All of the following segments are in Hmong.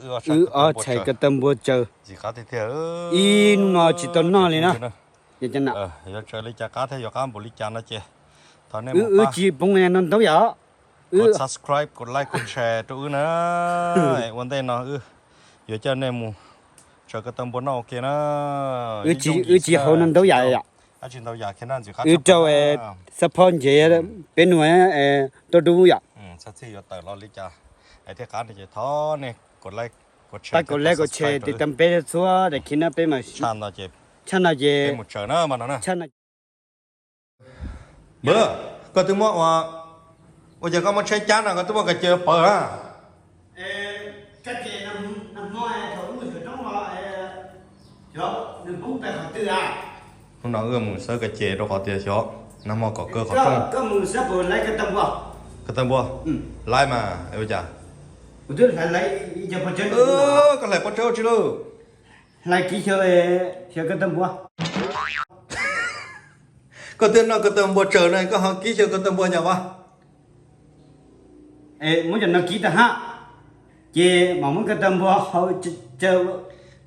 Wb ob txhais ko taw npua tsaws ib hnub no tsis tau noj li na. Yuav tsaws li cas qab thiab yuav qab npaum li cas no ces thov nej mus pab, tsis poob no ntau yam, subscribe, like, share rau wb na. Ua ntej no wb yuav coj nej mus tsaws ko taw npua noj ua ke na. Wb tsis hau no ntau yam yom. Wb rau support ntshe peb nuav tau dub yom. Txhua txhij yuav tawm los li cas thiaj qab no ces thov nej pab kom like kom share tiv tam peb txhua daim khi no peb mas tshaj no ces mus tsaws na mas no na. Npawg, koj twb muab ua, ua cas koj muab tsheb cab no koj twb muab ka ce pawg na? Hnub no wb mus xawb ka ce rau qhov tias xyov nag hmo kom kaw qhov rooj. Ko taw npua, laib mas ua cas? Koj hlais pob tsawb ua tsi lauj? Koj twb noj ko taw npua tsaws no koj ho kib xyaw ko taw npua nyas vas? Muab cov no kib tag hab, ces mam muab ko taw npua hau tsaws.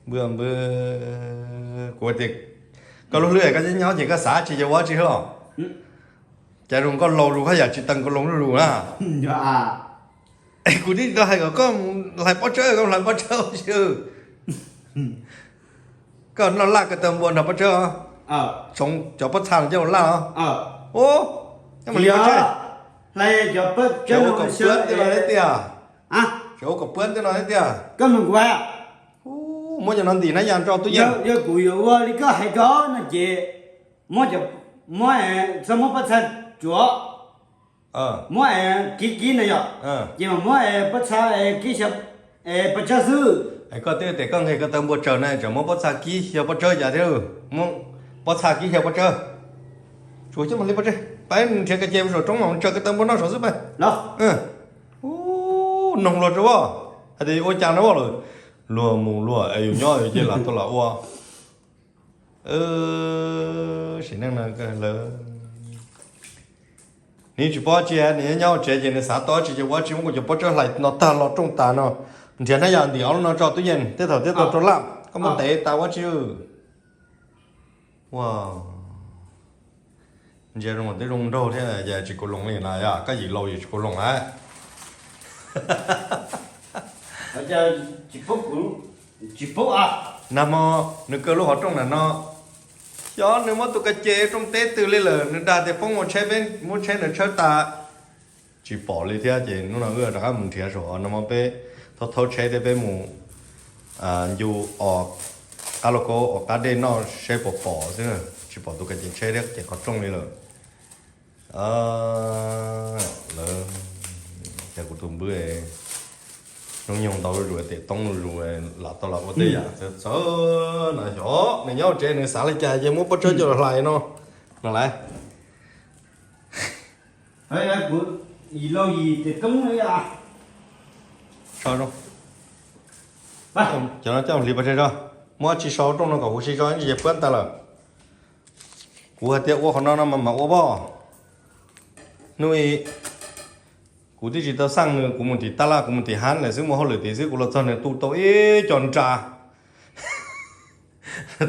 Npawg, npawg, kuv tias koj lub hlwb koj nyob nyob ces koj xav tsis yog ua tsi hlo. Cas zoo koj laus lus haj yam tsis tees koj loo lub lus na. Es kuv tib tau hais kom koj mus hlais pob tsawb, koj hlais pob tsawb tsis. Koj noj laj ko taw npua nrog pob tsawb, tsoov cov pob txha no coj mus laj os. Ua, coj mus li pob tsawb. Tseem ua kom puab tej no thiab tiag. Tseem ua kom puab tej no thiab tiag. Muab cov no ntim hnab yas nrog tub yeej. Yog kuv yuav ua li koj hais ko no ces muab, muab, txhob muab pob txha tsuav, muab kib kib na yom, ces mas muab pob txha kib xyaw pob tsawb xwb. Koj twb tias koj nqeg ko taw npua tsaws na, tseem muab pob txha kib xyaw pob tsawb cas thiab, muab pob txha kib xyaw pob tsawb. Tsuas coj mus li pob tsawb, peb nrhiav ka ce mus saum roob mas tsaws ko taw npua noj saum xwb peb. Ub, noog luag rau as, hais tias yuav ua cas no lawm, luag mus luag es yus nyob yus ces lam tau lam ua. Sim neej no lawv, nws tsis paub tsi, nws nyob nyob ua tsev ces nws xav tau tsi ces ua tsi, muab kuv cov pob tsawb hlais no tag los rooj tas no, nrhiav hnab yas ntim ob lub no tso tub yeej, tej thaum thiaj tau rau laj, koj muab tev tas ua tsi. Ua, ntsia zoo twb zoo nraug thiab, ces tsis kuv loos li na, yog koj yim laus yim tsis kuv loos lawm. Nag hmo nws kaw lub qhov rooj ntawm no, xyov nws muab tus ka ce rooj teb twg li lawm, nws dag tias poob ua tsheb, peb muab tsheb ntawd tshawb tas, tsis pom li thiab. Ces hnub no wb rov qab mus nrhiav saum no, peb thauj thauj tsheb thiab peb mus ncu os qab lauj kaub os qab dej noj seb puas pom xwb, tsis pom tus ka ce tsheb thiab ka ce qhov rooj li lawm. Lawv, cas kuv tus npwb hnub nyoog ntau zuj zus, tes toob zuj zus, lam tau lam ua tej yam txawv txawv no, xyov nws nyob tsev nws xav li cas ces muab pob tsawb coj los hlais no, no lawm. Cov no coj hliv pov tseg tso, muab tsi sau rooj no kom huv si tso, ib ntsis ces puab tas lawm. Kuv hais tias ua qhov no no mas mam ua pob. Hnub i kuv twb tsis tau xaj nws, kuv mus tim taj laj, kuv mus tim hab lawm xwb, muaj hauj lwm tim xwb, kuv los txog nws tu tau ib co nra,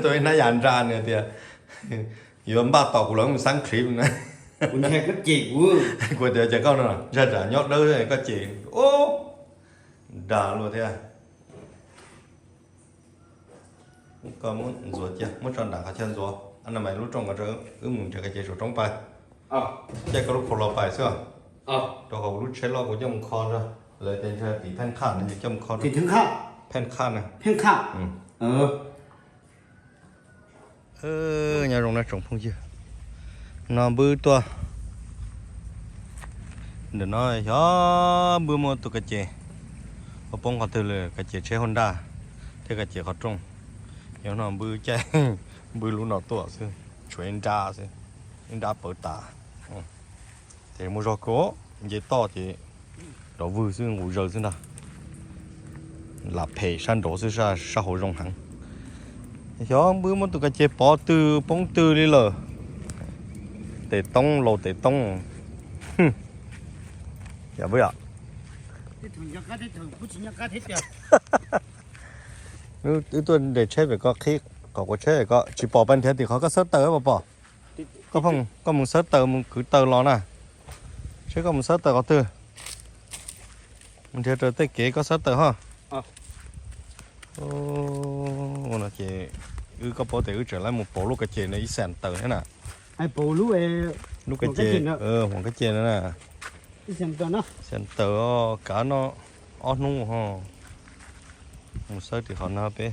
tau ib hnab yas nra, nws tias yuav npaj tos kuv los mus xab clip na. Kuv tias ces koj no ntsha tsam nyob dawb koj ces, o, dag luaj thiab. Koj muab ntxuav cia, muab tso nram qhov chaw ntxuav, a na mas lub rooj ko, wb mus nrhiav ka ce saum roob pais. Caij koj lub khau los pais xwb. Rau qhov kuv lub tsheb loj kuv coj mus kho, lawv tias ntshe tim Pheej Qhaj no coj mus kho. Pheej Qhaj na. Nyob zoo na tsoom phooj ywg, no npwb tuaj ntawm no, xyov npwb muab tus ka ce ua poob qhov twg lawm, ka ce tsheb Honda thiab ka ce qhov rooj. Yog no npwb caij, npwb lub no tuaj xwb, tshuav ib nrab xwb, ib nrab pawv tas. Ces muaj zog kawg, nce toj ces nrov vwg xwb, nqus zaws xwb ntag. Lam phem sab nraud xwb, sab hauv zoo heev. Xyov npwb muab tus ka ce pov twg poob twg li lawm. Tes toob laus tes toob. Yam npwb yom. Wb tuaj nres tsheb pem ko, qhib qhov quav tsheb pem ko, tsis pom pas nrhiav tim qhov koj xawb taws pom pom. Koj phooj, koj mus xawb taws, mus kwv taws los na. Seb koj mus xawb taws qhov twg. Mus nrhiav raws tej kev koj xawb taws ho. Ua no ces wb, koj paub tias wb tseem lawv mus pauv lub kab ces no ib xees taws thiab na. Lub kab ces, huam kab ces no na. Xees taws, kav no ob hnub ho. Mus xawb tim qhov no peb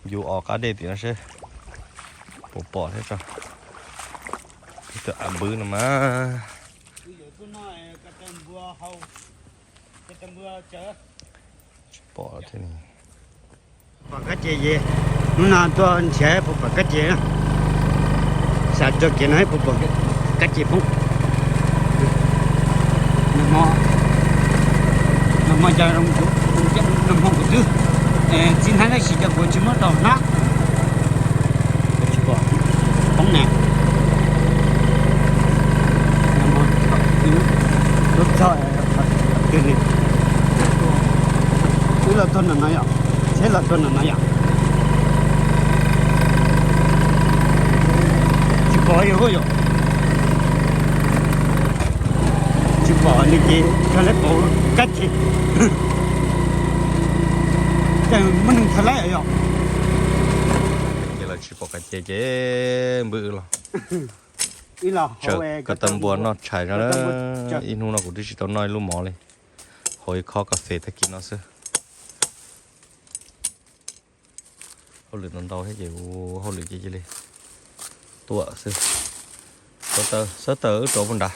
ncu os qab dej tim no seb puas pom thiab tso. Ib tug av npwb no mas. Tsis pom thiab. Pom kab ces, hnub no tuaj nrhiav puas pom kab ces. Xav rau kev no puas pom kab ces poob. Nag hmo, nag hmo cas, nag hmo kuv twb txiv hnab tab sis cas kuv tsis muab tau hnab. Tsis pom poob na. Lub txog twg li. Wb los tuaj nram no yom, tsheb los tuaj nram no yom. Tsis pom yog yom. Tsis pom li ces koj lawv pom kab ces. Ces muaj neeg txhaj laib yom. Ces lawv tsis pom kab ces ces npwb wb los. Tsaws ko taw npua noj tshais no. Ib hnub no kuv twb tsis tau noj ib lub mov li, haus ib khob kas fes tag kis no xwb. Hauj lwm ntau ntau thiab ces hauj lwm ces cia li tuaj xwb. Ko taw, xawb taws wb rau puag nrad.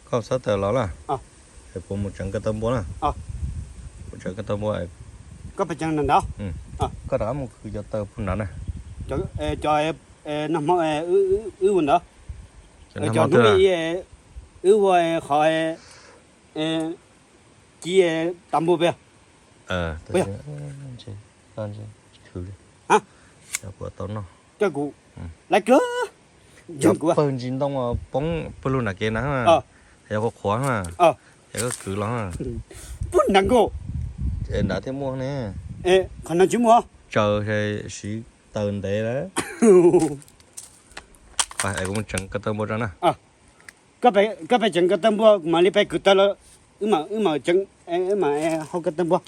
Koj xawb taws los na, es kuv mus tseev ko taw npua na. Kuv tseev ko taw npua. Koj rov qab mus kwv cov taw puag nrad na. Cov, cov, nag hmo wb ua ntawd. Cov nag hmo twg? Wb ua qhov ci taw npua pem. Khwv li. Kuv tau noj. Coj kuv, laiv kawg. Cov pawg ntsis ntoo poob pawg lug nram kev na, yog qhuav qhuav na, yog koj kwv los. Puag nrad nkaus. Nrad thiaj muaj ne. Qhov no tsis muaj. Tsaws siv taws ntev lawm. Es kuv mus tseev ko taw npua rau na. Koj pais tseev ko taw npua, kuv mam li pais kwv taw los. Wb mam, wb mam tseev, wb mam hau ko taw npua.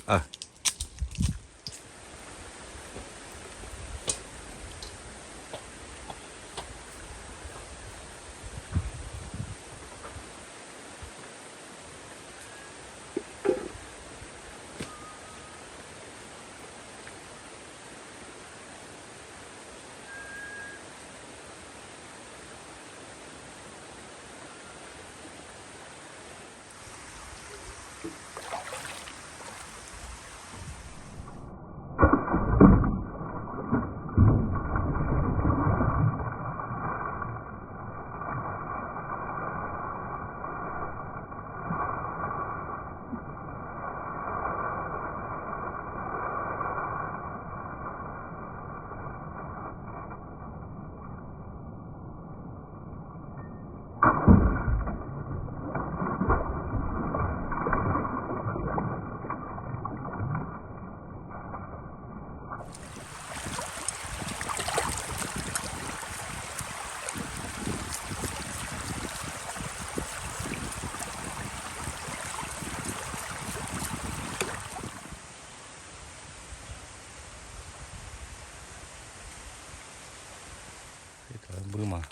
Npwb mas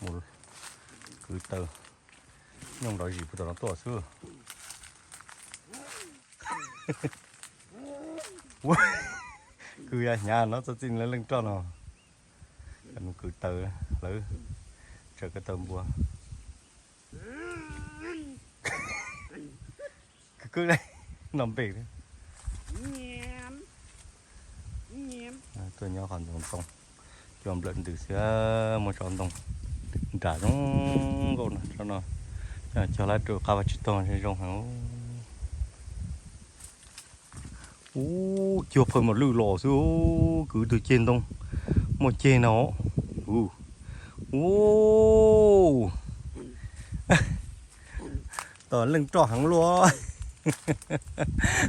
mus kwv taw, nyooj nrov zis puag tom no tuaj xwb. Kwv yav hnyav no txog txij lawv leej roj no, kwv taw, lawv tsaws ko taw npua. Kwv kwv no npej. Tuaj nyob qhov ntoo, cua nplawm ntws xwb, muaj tsob ntoo nram zoo nkauj no, tsob no cog lab rau qab vaj tsib taug zoo heev. Ub, cuag phawj mos lwj los xwb, kwv tug ceg ntoo, muaj ceg no. Ub, tom leej roj heev luaj.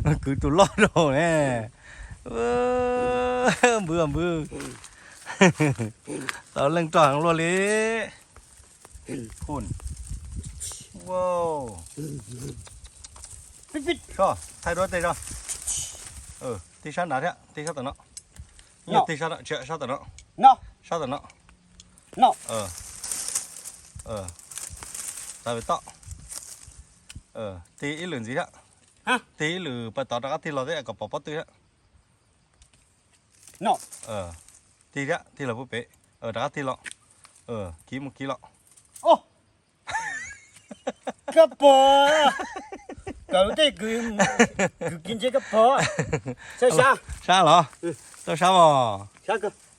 Mas kwv tus loj rau ne. Npwv npwv. Tau leej roj heev luaj li. Wow. Soj, thaij duab tej soj. Tej sab nrad thiab, tej sab tom no. Tej sab, sab tom no. Sab tom no. Tav pem toj. Tig ib lwm ntxiv thiab. Tig ib lwm pas tod rov qab tig los thiab kom pom pob tw thiab. Tig thiab, tig los puag pem. Rov qab tig los. Kiv mus kiv los. Koj pom, koj tej kwv, kwv kiv ntshe koj pom. Sab los, tau sab os.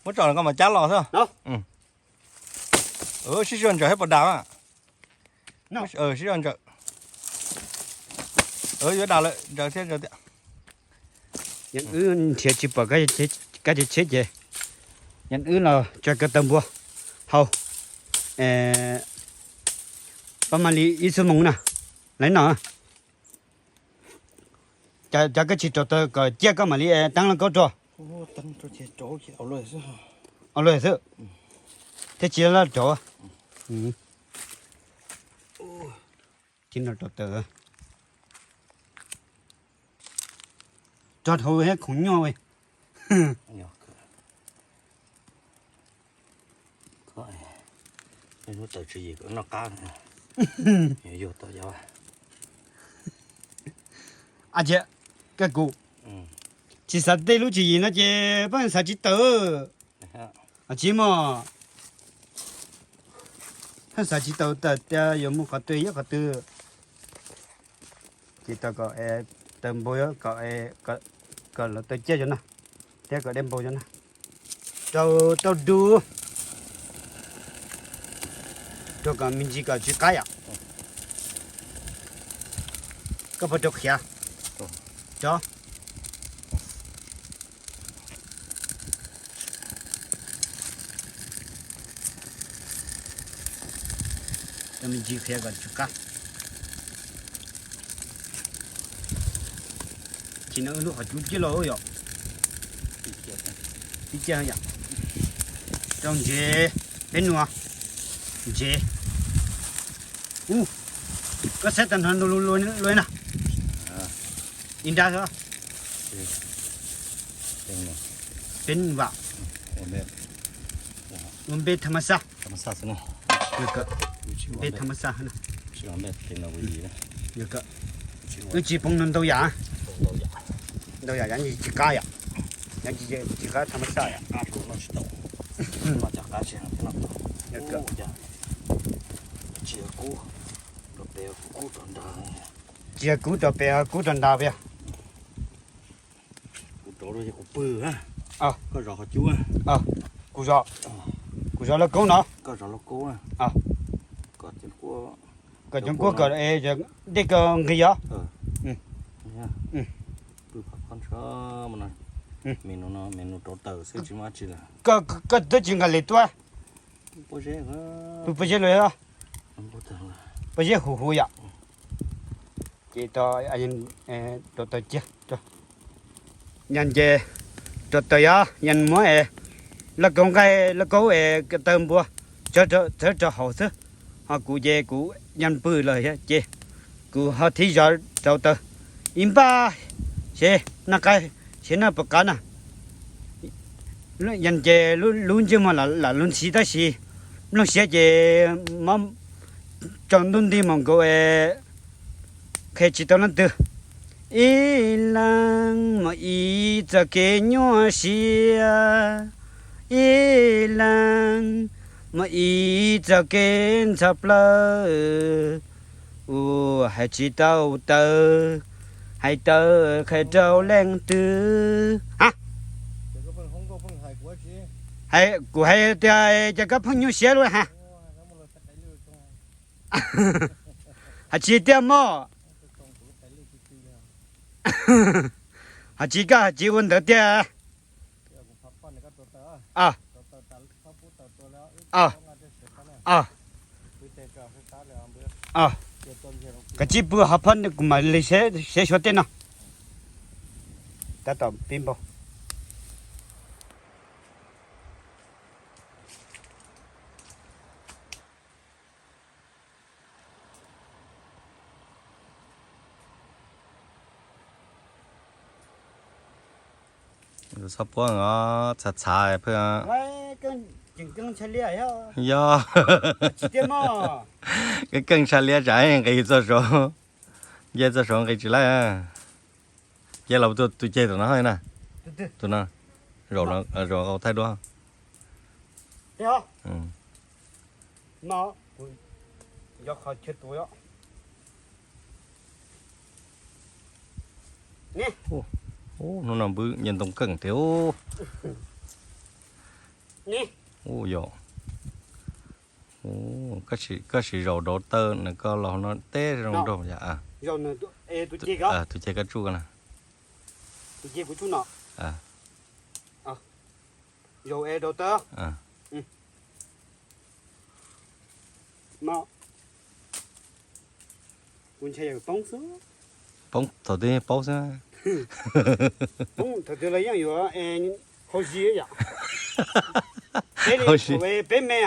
Muab tso koj mas cab los xwb. Sib zog ntsaws thiab pos das. Sib zog ntsaws. Yuav das lawm, ntsaws thiab ntsaws thiab. Yog wb nrhiav tsis pom kab tsheb ces yog wb los tso ko taw npua hau. Pab mam li ib xuab moos na, lawv no. Cov koj tsis rau taw kom ciaj koj mam li teeb lauj kaub rau. Ua luaj xwb. Thiab tsis laj rau. Tsis no rau taw. Rog dhau thiab khoom nyuaj. Lub taws tswv yim kom noj qab. Yog tau yov. Ab, koj kuv tsis xav tej lub tswv yim no ces pheej xav tsis tawm. Tsis mog, pheej xav tsis tawm, tawm tias yuav mus qhov twg ib qhov twg. Ces tau kom taw npau kom, kom lawv taw ciaj zog na, thiab kom dej npau zog na. Rau tau du, rau kom me ntsis kom tsw qab yom. Koj puas rau qhiav? Rau. Rau me ntsis qhiav kom tsw qab. Tsis no wb lub qhov cub ciaj los yom. Tib ciaj yom. Rau ntsev, peb nua ntsev. Ub, koj saib tag nrho ntu lu lu na. Ib nrab xwb. Peb vam. Ua npe tham ma xaj. Npe tham ma xaj na. Wb tsis poob ntau yam. Ntau yam, yam tsis qab yom. Yam tsis qab tham ma xaj yom. Tsis yog kub rau pem, kub rau nrad peb. Kuv rov, kuv pw, koj zov qhov cub, kuv zov, kuv zov lauj kaub no, koj zov lauj kaub, kom cov nkuaj kom dej koj nqis os. Pw pab qhob ntshab, me nus no me nus rauv taws xwb tsis muaj dab tsi lawm. Koj twb tsis nqa li tuaj. Pw pob zeb lawm, pob zeb huv huv yom. Ces rau taws cia, yog ces rau taws yom, yog muab es lauj kaub nqaij lauj kaub es taw npua txhawb rau hauv xwb. Ho kuv ces kuv yog pw lawm ces kuv ho thib zov rau taws ib npaj, seb noj qab, seb noj puas qab na. Yog ces lub ntsej muag lam lub ntxhi tab sis nplooj siab ces mob tsaus ntuj nti mus nkaus es qhia tsis tau leej twg. Ib leeg muaj ib txoj kev nyuaj siab, ib leeg muaj ib txoj kev ntxhov plawv. Ua hais tsis tau tawv, hais tawv qhia rau leej twg. Ha, kuv hais tias ces koj pheej nyuaj siab lub ha. Hais tsis tiag mog. Hais tsis, koj hais tsis ua ntawd tiag. Koj tsis pw hauv phab kuv mam li seb suav tej no. Tab tom pib npau. Txhob puab os, txhav txhav phooj. Yog, keej keej tshaj liab tsam nqis txog saud, nce txog saud nqis tsis laib. Nce los tus ceg tom no na, tus no, zaum thaij duab. Hnub no npwb nce ntoo keej tiag. Ua yog, koj sim zaum rau taw na, koj los no teb zoo nraug yom. Tus ceg koj tsuj ko na. Poob thaum twg paub xwb. Poob thaum twg los yeej yuav hau zis yom. Peb li peb me,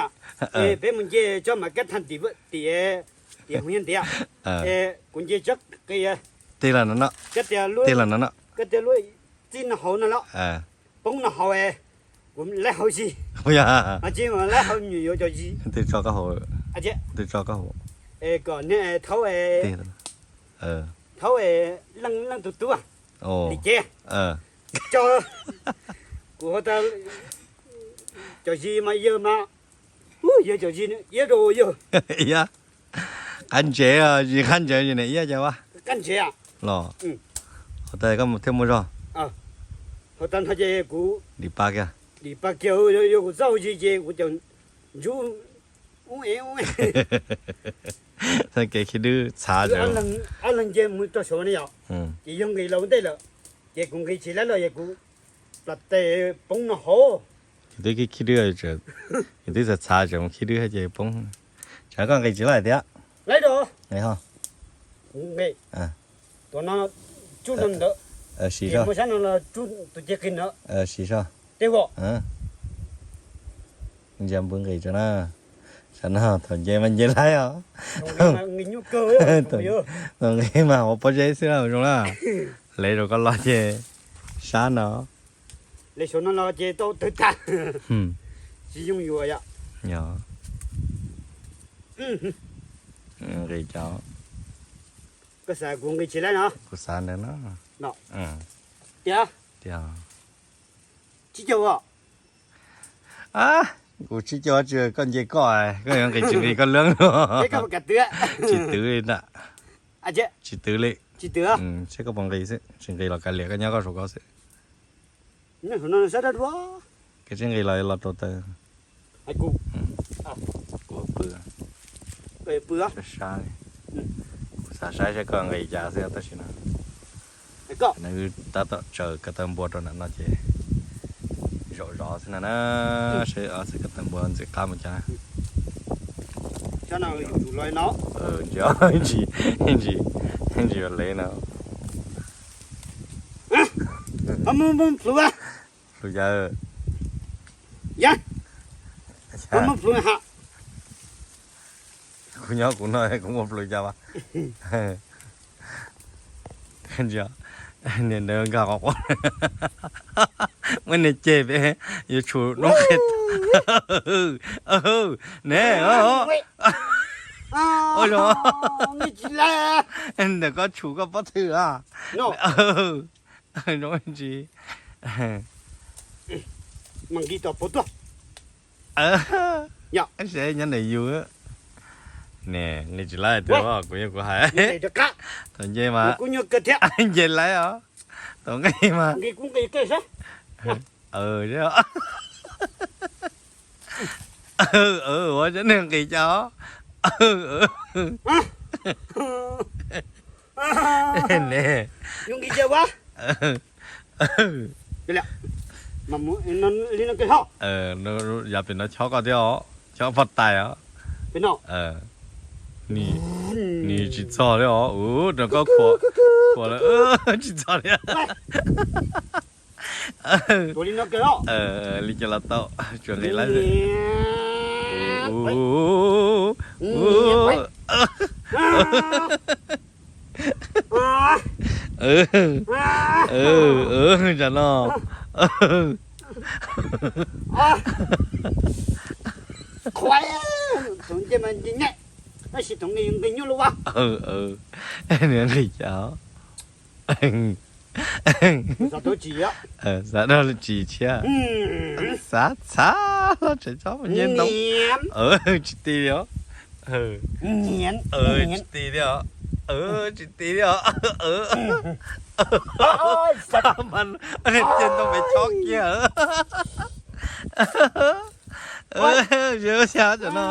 peb mus nce tsob mas kab thaj tim tim tim hauv ntiav, kuv nce tsob qis, tig los no, kab tias lub txij no hauv no los, poob no hauv, kuv laib hau zis, tsis laib hau nyuam yuav cov zis. Twb tso koj hau, kom thaub, thaub leej leej tus tub li ces tso, kuv hau tas cov zis mas yawg mas, yawg cov zis iab rau yawg. Qab ntsev, zis qab ntsev zis niam iab cas ua qab ntsev los, hau tas koj thiaj muaj zog. Hau tas no ces kuv dim pa kiag, dim pa kiag, yog kuv txoj hau zis ces kuv cov ntsub ub ev ub ev. Kev khib dwb txhav, ob leeg nce mus rau saud ne yom, ces yog nqis los ua ntej lawm, ces kuv nqis tsis laib los yog kuv plam tes poob no hauv. Ces twb khib dwb, ces twb txhav txhav tseem mus khib dwb ces poob. Tsam koj nqis tsis laib tiag. Laib rau, kuv nqis, tuav no tsuj no ntawd, sim zog, muaj sab no los tsuj tus ceg qis ntawd, sim zog. Tej voj ntsia npwv nqis rau na. Sab no thaum nce mas nce laib os. Thaum nqis mas ua pob zeb xwb zoo na. Lev rau koj los ces sab no, lev saum no los ces tau tawg tag, tsis yooj yim yom. Nqis cov, koj xav kuv nqis tsis laib no, kuv xav ntawd no. Tias, tias tsib caug os. Kuv tsib caug tsis, koj nce koj, koj yuav nqis tsis nqis koj lab. Tsis twv li ntag. Tsis twv li. Tsis twv, seb koj puas nqis xwb, tsis nqis los kav liam, koj nyob koj saum koj xwb. Koj tsis nqis los los rau taw. Kuv pw, sab sab li. Kuv xav saib seb koj nqis cas xwb tab sis no nws tab tom tsaws ko taw npua rau ntawm no ces zaum zov xwb no na. Seb ob txhais ko taw npua ntxim qab mus cas na. Ntsia, ntsis, ntsis, ntsis lev no. Plhws cas? Kuv nyob kuv no kuv muaj plhws cas mas. Niag ntawd nkag qhov quav, muab niag ceg peb yuav tshum noob qes. Ne, ua zoo, ntawm koj tshum koj pob thw a. Zoo ntsis. Seb nyob ntawm yus. Ne, nqis tsis laib tiag, kuv yeej kuv hais. Thaum nce mas nce laib os. Thaum nqis mas ua cov neeg nqis cas os. Ne, yav pem no chob koj thiab os, chob poj tais os. Nim, nim tsis txog li os, ua rau koj khuam, khuam lawm, tsis txog li. Li cas los tau, tsuas nqis lawm. Tsam no. Nws nqis cas? Xav dab tsi thiab? Xav txhav los tseem tsob nyiaj ntoo. Tsis ti li os. Tsis ti li os. Tsis ti li os. Nyiaj ntoo pem chob kiag. Yog xyab tam no.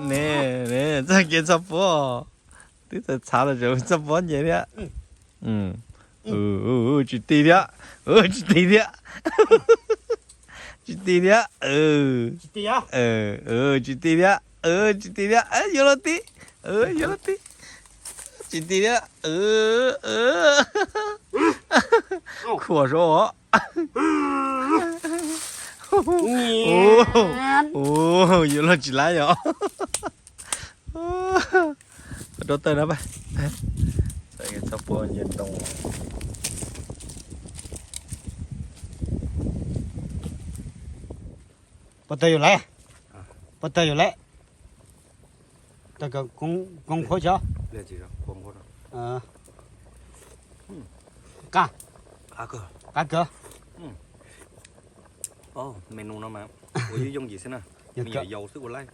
Ne, ne, txoj kev txoj pob, twb txawm txhav los tseem txoj pob nce thiab. Tsis ti thiab. Tsis ti thiab. Tsis ti thiab. Tsis ti thiab. Tsis ti thiab. Yuav luag ti. Yuav luag ti. Tsis ti thiab. Khuam saud os. Yuav luag tsis laib yom. Rau taw na. Txhob puab nce ntoo. Puab taw yus lawm. Puab taw yus lawm. Taw koob qhuab tso. Qab, qab kawg. Menu no mas ua yooj yooj yim xwb na. Me nyuam yaus xwb ua laij.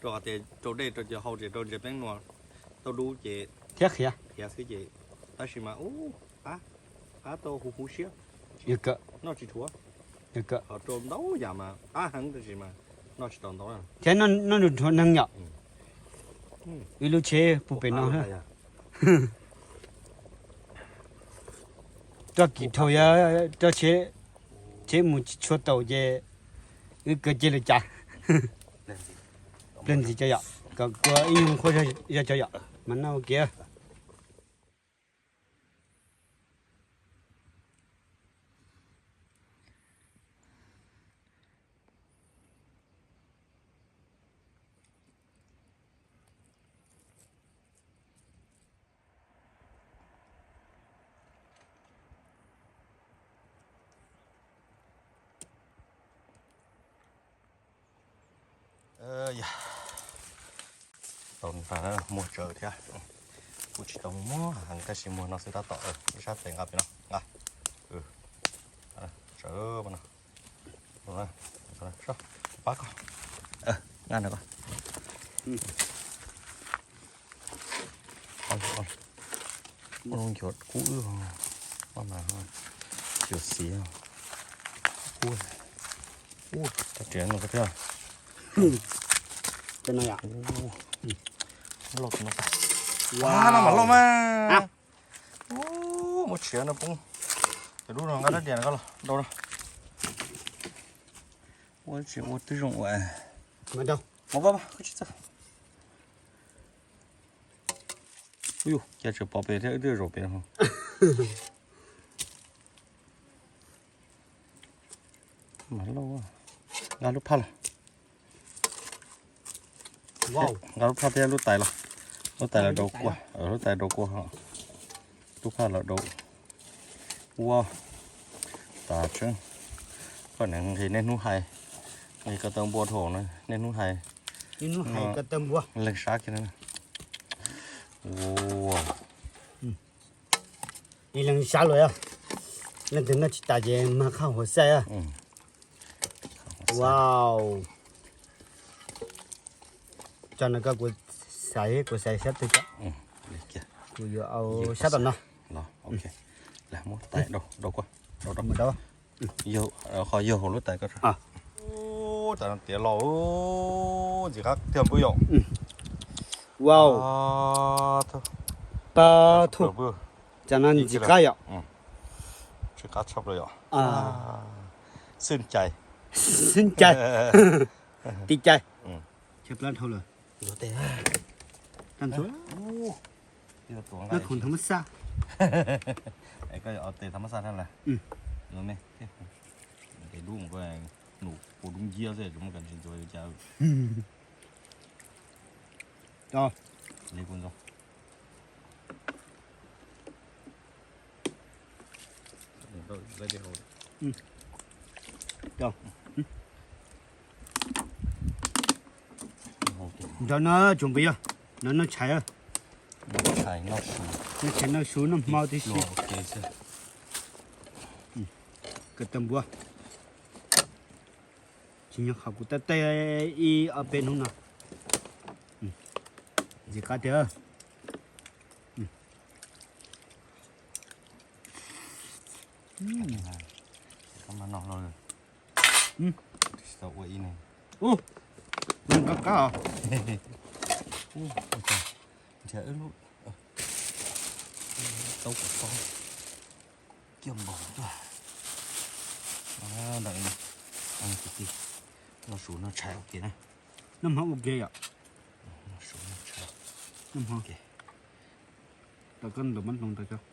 Rau qhov tias rau dej rau cov hau ces rau ntses peeb nua tau dub ces thiab qhiav, qhiav xwb ces, tab sis mas ub, qab, qab tau huv huv siab. Noj tsis dhuav. Ho rau ntau yam mas qab heev tab sis mas noj tsis tau ntau. Thiab noj nws dhuav neeg yom. Ib lub tsheb puag pem no. Roj kim dhau, roj tsheb, tsheb mus tsis tshua taus ces wb kaw cia li cas. Plig ntxiv cov yom, kom kua ib nyuag qhuav zog cov yom, mas noj ua ke. Tau nqa muag tsawv thiab. Kuv tsis tau muag heev tab sis muag no xwb tab tom, ib sab tes nqa pem no nqa. Tsawv no. Pab koj, nqa no koj. Ua lub ncuav kub, ua mas ncuav xiav. Ua, ua, tag riam no thiab. Loj no, no mas loj mas. Muab tshiav no poob. Lub no nqa rab dias no los dau no. Ua tsis ua twb zoo ua. Mov vaj, koj tsis txawj. Ub yus, cas tseem pov pem thiab, wb twb zaum pem no. Mas loj, nqa lub phaj los. Nqa lub phaj thiab lub tais los. Lub tais los dau kua, lub tais dau kua. Lub phaj los dau. Ua, tas tseeb. Koj niam nqis niaj hnub hais, nqis ko taw npua dhau na, niaj hnub hais. Leeg sab kiag na. Ua, ib leeg sab lawm. Leej twg noj tsis tas ces mag qhab huas xaij. Wow. Tso no koj, kuv xaiv, kuv xaiv sab twg tso. Kuv yuav au sab tom no. Los, ok. Muab tais dau, dau kua, dau, dau. Qhov yog hauv lub tais ko. Ub, tas no tiav los, ntxim qab tiag npawg yom. Wow. Pab thuj, tas no ntxim qab yom. Ntxim qab tshaj plaws yom. Xwj cais. Xib cai. Tiv cai. Chab plab dhau lawm. Yuav tes na. Tag ntxuav. Ub, yuav tuav nqaij. Nab khoom tham mas xaj. Es koj yuav tes tham mas xaj thiab lawm. Yuav me. Tes dub mus koj num puas dub nciab xwb tsis muaj kas ntsis ntxuav yuav cas. Li kuv ntxuav. Nrog no tsoom pis yog, no noj tshais, noj tshais noj su noj hmo tib si. Kawg tag npua. Tsis nyob qhov kuv tab tej ib ob peb hnub no. Ntxim qab tiag. Kab mas no no. Tsis tau ua ib ne. Ub, kab kab os. Nrhiav wb lub taub kom txhob kiag npaum tuaj. Ntawm no, kwv tij, noj su noj tshais ua ke na. Noj hmo ua ke yom. Noj su noj tshais. Noj hmo. Tau koj ntawm mab ntoo tau cov.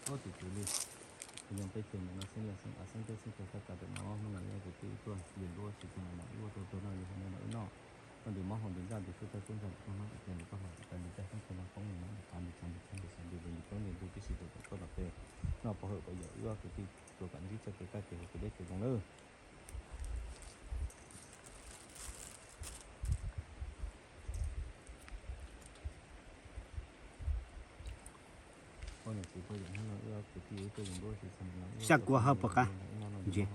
Ub, tus tswv li, kuv nyob peb chaw ntawm no xeeb leej xeeb av xeeb teb xeeb chaw thaj tas ntawm no, hnub no yog kuv twb tuaj nce nruab tsis txog no, wb ua tau tau no yog hauv no no wb noj, koj nws mob hauv nws ntaj nws xub thawj xub ntxhais koj hnub kuv cia nws koj hlob kuv cia nws tej xeeb chaw no poob nws no nws qab nws tshaj nws tshaj nws xav nws nws plaub nws ntug tib si tus tom koj tom pes noj pov hawm kom yog wb kwv tij tsuas kam ntsib txoj kev kaj kev huv kev deb kev zoo nawb. Sab kua hauv puas qab? Ntsis.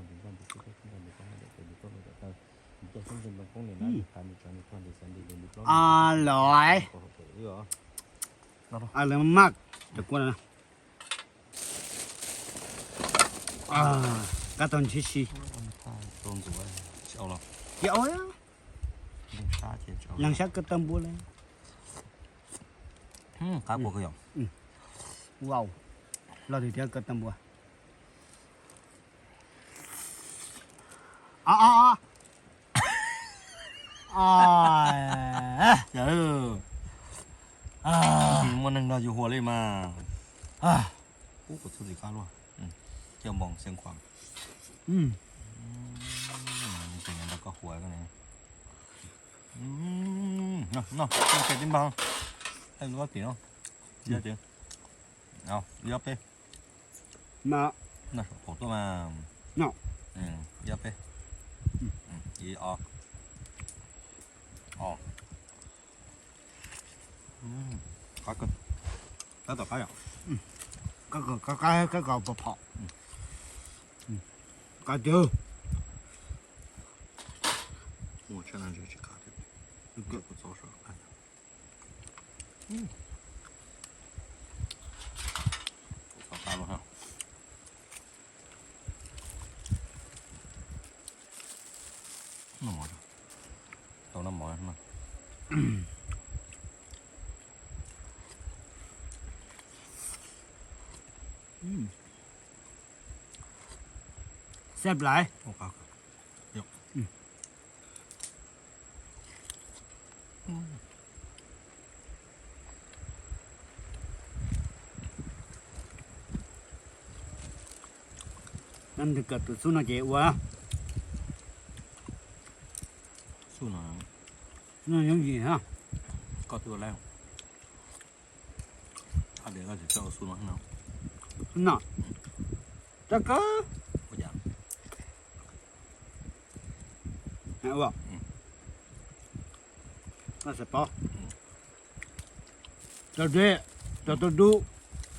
A lawm. A lawm maj, cov kua no. Kab tau ntsib si. Tsis au. Leeg sab kawg tag npua le. Qab kua kawg yom. Wow, loj tiag tiag kawg tag npua. Muaj neeg nrog yus hua li mas. Ub, kuv txhub tsis qab luaj. Coj npoos xeeb khuam. Ces nrog koj hua koj ne. No, no, no, tib npag. Ib tim no. Ib tim. Ib peb. No, saum qaum tuaj mas. Ib peb. Ib ob. Qab kawg. Tab tom qab yom. Qab kawg, qab kawg, qab kawg pom phom. Qab tiag. Ua tshaj no ntshe tsis qab thiab. Kuv txob sawv qab. Kuv txob qab lawm. Noj mov, tau noj mov no. Xab lais. Nws kawm tus xub no ces ua. Xub no, no yooj yim na. Koj twb ua lawm. Hais tias koj tsis txawj ua xub no no. No. Txawj kawg. Ua cas? Ua. Koj xav paub. Rau dej, rau tau dub,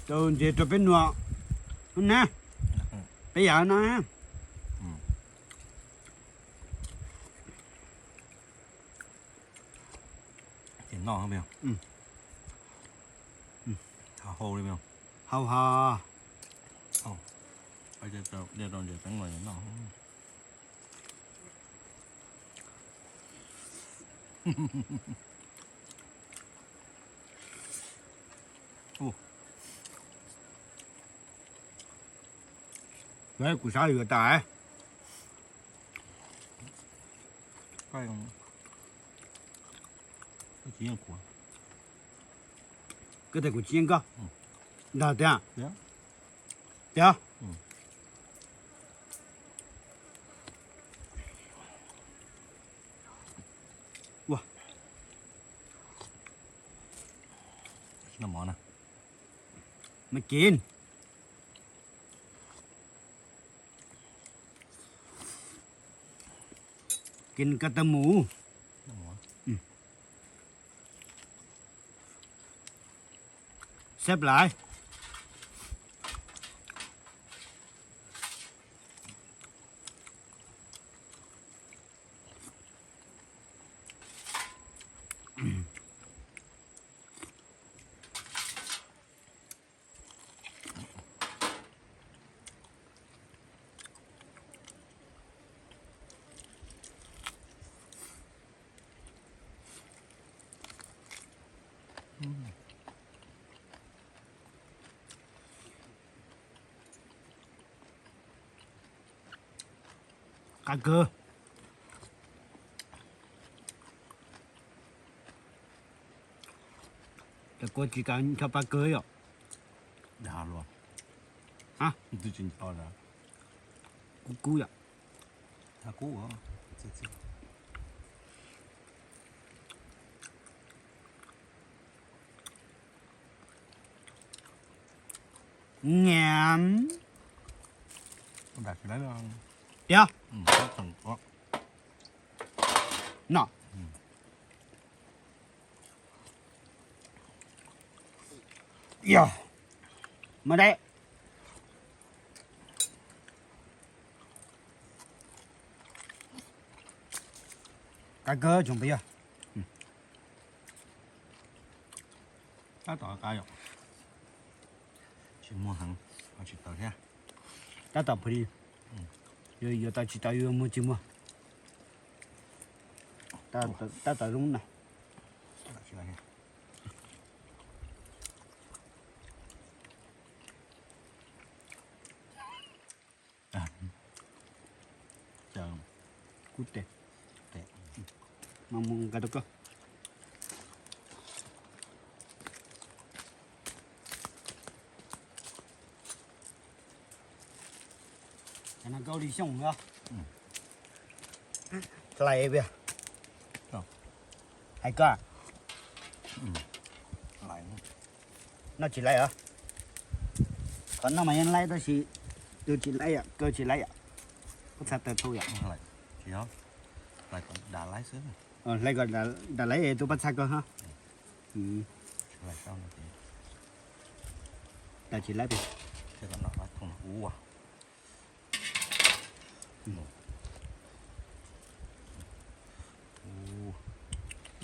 rau ntses, rau peb nuam. Na, peb yam no. Ces noj. Hau li. Hau ha. Rau ntses teeb los noj. Kuv sab yuav tas. Koj tias kuv tsis yeej koj. Ntag tiag. Tiag. Ua, no mov na. Mas kin, kin koj tau mus. Seb lawm. Qab kawg. Cov kua tsis kav ncho pab kawg yom. Dag luaj. Twb tsis ncho na. Kub kub yom. Kub. Nyiam. Tiag. No. Yog mas dai. Qab kawg tsoom phooj ywg. Tab tom qab yom. Tsis muag heev, ho tsis tawv thiab. Tab tom pw li. Yuav tau tsis tau yuav muag tsis muag. Tab tom zoo na. Kub tes. Mas mus nqa rau koj. Cov no koj ua li xyooj os. Hlais pia. Hais koj. No tsis laib os. Qhov no mas yeej laib tab sis tus tsis laib yom, kaw tsis laib yom. Pob txha tawg tau yom. Hlais kom dam laib xwb. Hlais kom dam laib tus pob txha kaw ho. Dam tsis laib pia.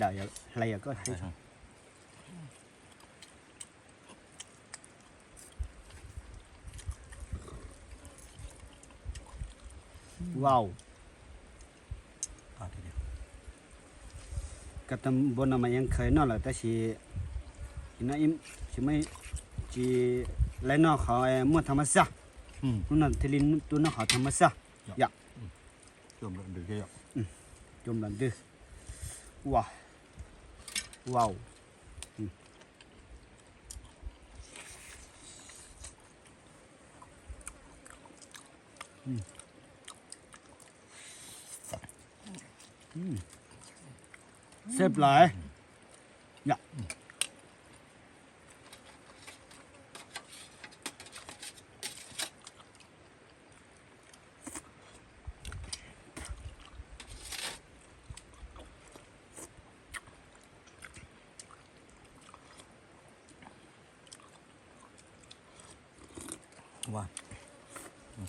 Dam hlais yom koj. Wow. Koj tau npua no mas yeej khaws noj lawm tab sis tsis muaj, tsis laib noj qhov muaj tham mas xaj. Hnub no thiaj li tuaj noj qhov tham mas xaj yom. Cua nplawm ntws. Wow. Wow. Seb lawm.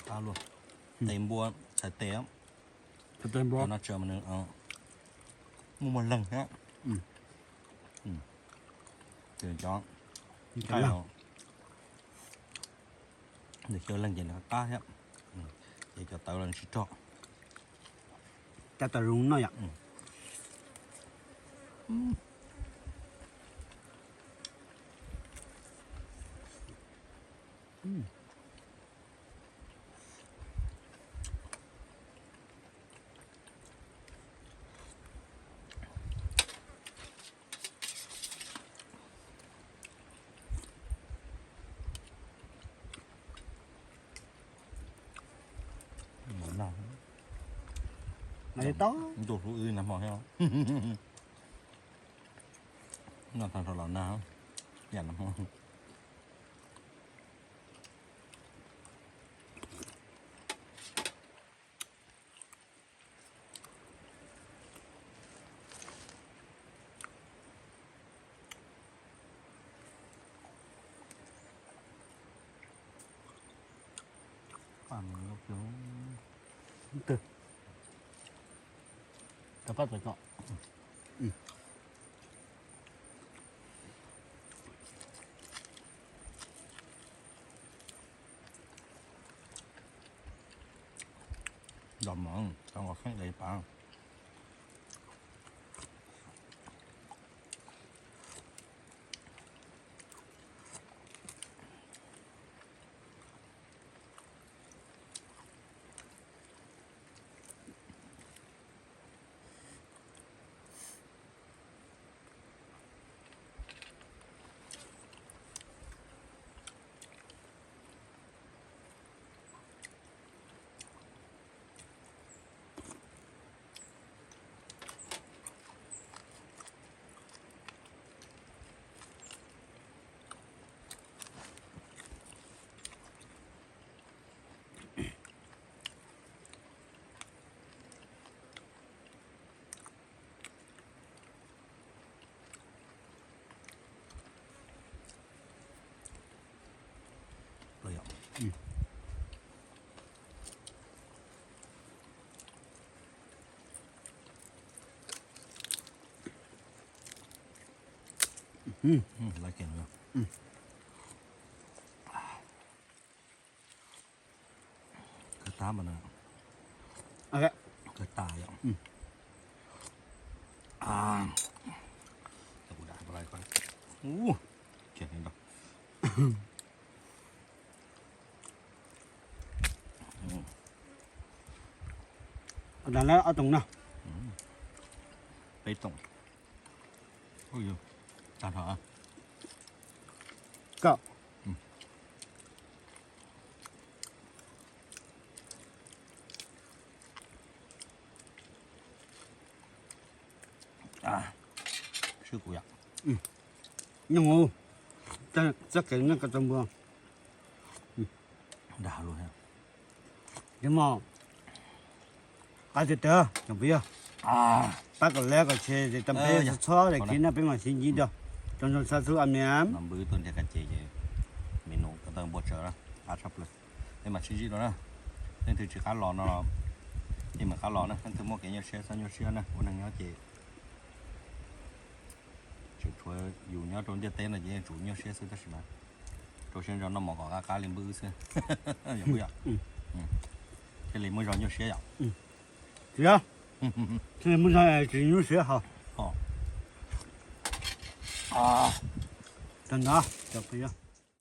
Qab luaj. Tes npua txhais tes. Tes npua no tseem muaj muag leeg thiab. Ces cov nqaij los nws xyaw leeg ces nws qab thiab. Ces cov tawv los nws tsis rog. Tab tom zoo noj yom. Ntuj hlub wb nag hmo thiab. Noj tag nrho los nag, yam nag hmo. Ntos mov, tau nqos kheeb daim pab. Kawg tas mas, kawg tas yom. Ob toom no, peb toom, tag nrho. Swb kuv yom. Nyob hauv txoj kev nyob ko tau npua. Dag lug. Ces mog, qab tiag tiag tsoom phooj ywg, pab kom like kom share, tam peb txhob txhob daim clip no peb mam sib ntsib dua. Tsoom tsoom xa xu a miam no npwb tuaj nrhiav ka ces ces me nus ko taw npua tsawv na, qab tshaj plaws. Peb mam sib ntsib dua na. Leej twg tsis qab los no, yeej mam qab los na. Leej twg muaj kev nyuaj siab txhob nyuaj siab na, ua neeg nyob ces tseem tshuav yus nyob rau ntiaj teb no ces yeej tsum nyuaj siab xwb tab sis mas rau siab ntso noj mov kom qab qab li npwb wb xwb. Yog, thiaj li muaj zog nyuaj siab yom. Thiaj li muaj zog tsis nyuaj siab hos. Tag nrho cov phooj ywg.